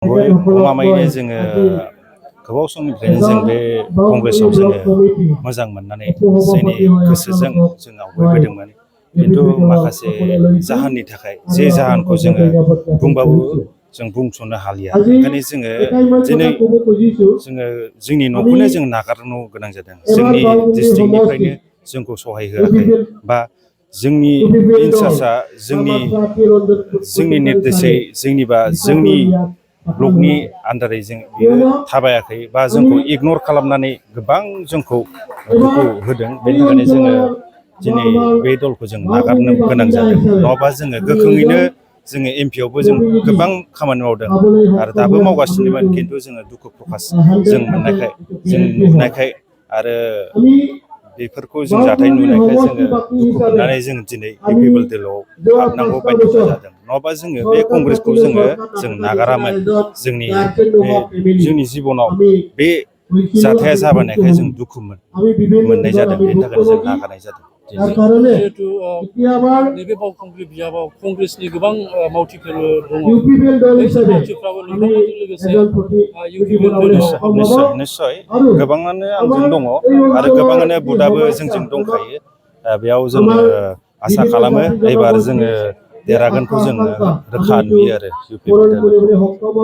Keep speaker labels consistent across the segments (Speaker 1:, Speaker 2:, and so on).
Speaker 1: गमामायैनो जोङो गोबाव समनिफ्रायनो जों बे कंग्रेसआव जोङो मोजां मोननानै जोंनि गोसोजों जों आवगायबोदोंमोन। खिन्थु माखासे जाहोननि थाखाय जे जाहोनखौ जोङो बुंबाबो जों बुंस'नो हालिया। ओंखायनो जोङो दिनै जोंनि न'खौनो जों नागारनो गोनां जादों। जोंनि डिस्ट्रिक्टनिफ्रायनो जोंखौ सहाय होआखै बा जोंनि इनसार्जआ जोंनि निर्देशै जोंनि ब्लकनि आन्दारै जों बियो थाबायाखै बा जोंखौ इगनर खालामनानै गोबां जोंखौ दुखु होदों। बेनि थाखायनो जोङो दिनै बे दलखौ जों नागारनो गोनां जादों। नङाबा जोङो गोख्रोङैनो जोङो एमपिआवबो जों गोबां खामानि मावदों आरो दाबो मावगासिनोमोन। खिन्थु जोङो दुखु प्रकास जों नुनायखाय आरो बेफोरखौ जों जाथाय नुनायखाय जोङो दुखु मोननानै जों दिनै इउपिपिएल दलआव हाबनांगौ बायध' जादों। नङाबा जोङो बे कंग्रेसखौ जों नागारामोन। जोंनि जिबनाव बे जाथाया जाबोनायखाय जों दुखु मोननाय जादों। बेनि थाखायनो जों नागारनाय जादों।
Speaker 2: जिहेतु नैबे बावखुंग्रि बिजाबाव कंग्रेसनि गोबां मावथिफोर दङ। बैसोर मावथिफ्राबो नोंथांमोनजों लोगोसे
Speaker 1: निस्सय गोबाङानो आंजों दङ आरो गोबाङानो बुदाबो जोंजों दंखायो। बेयाव जोङो आसा खालामो एबार जोङो देरहागोनखौ जोङो रोखा नुयो आरो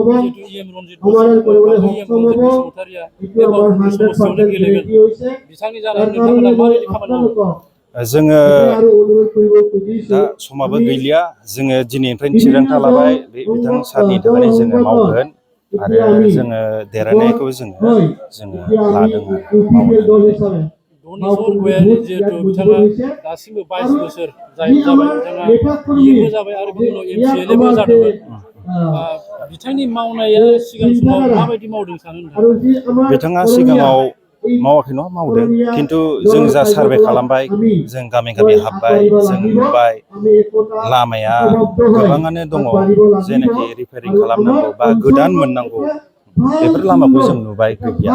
Speaker 2: रनजित बसुमतारिया बे बावखुंग्रि समस्तियावनो गेलेगोन। बिथांनि जानानै नोंथांमोना माबायदि खामानि मावगोन?
Speaker 1: जोङो दा समाबो गैलिया। जोङो दिनैनिफ्रायनो थिरांथा लाबाय बे बिथां सारनि थाखायनो जोङो मावगोन आरो जोङो देरहानायखौ जोङो लादों आरो मावगोन।
Speaker 2: धनेस्वर गयारि जिहेतु बिथाङा दासिमबो 22 बोसोर जाबाय। बिथाङा बिएबो जाबाय आरो बिनि उनाव एमसिएलएबो जादोंमोन। बिथांनि मावनाया सिगां समाव माबायदि मावदों सानो नोंथाङा?
Speaker 1: बिथाङा सिगाङाव मावाखै नङा, मावदों। खिन्थु जों जा सार्भे खालामबाय, जों गामि गामि हाबबाय, जों नुबाय लामाया गोबाङानो दङ जेनाखि रिपेयारिं खालामनांगौ बा गोदान मोननांगौ। बेफोर लामाखौ जों नुबाय गैया।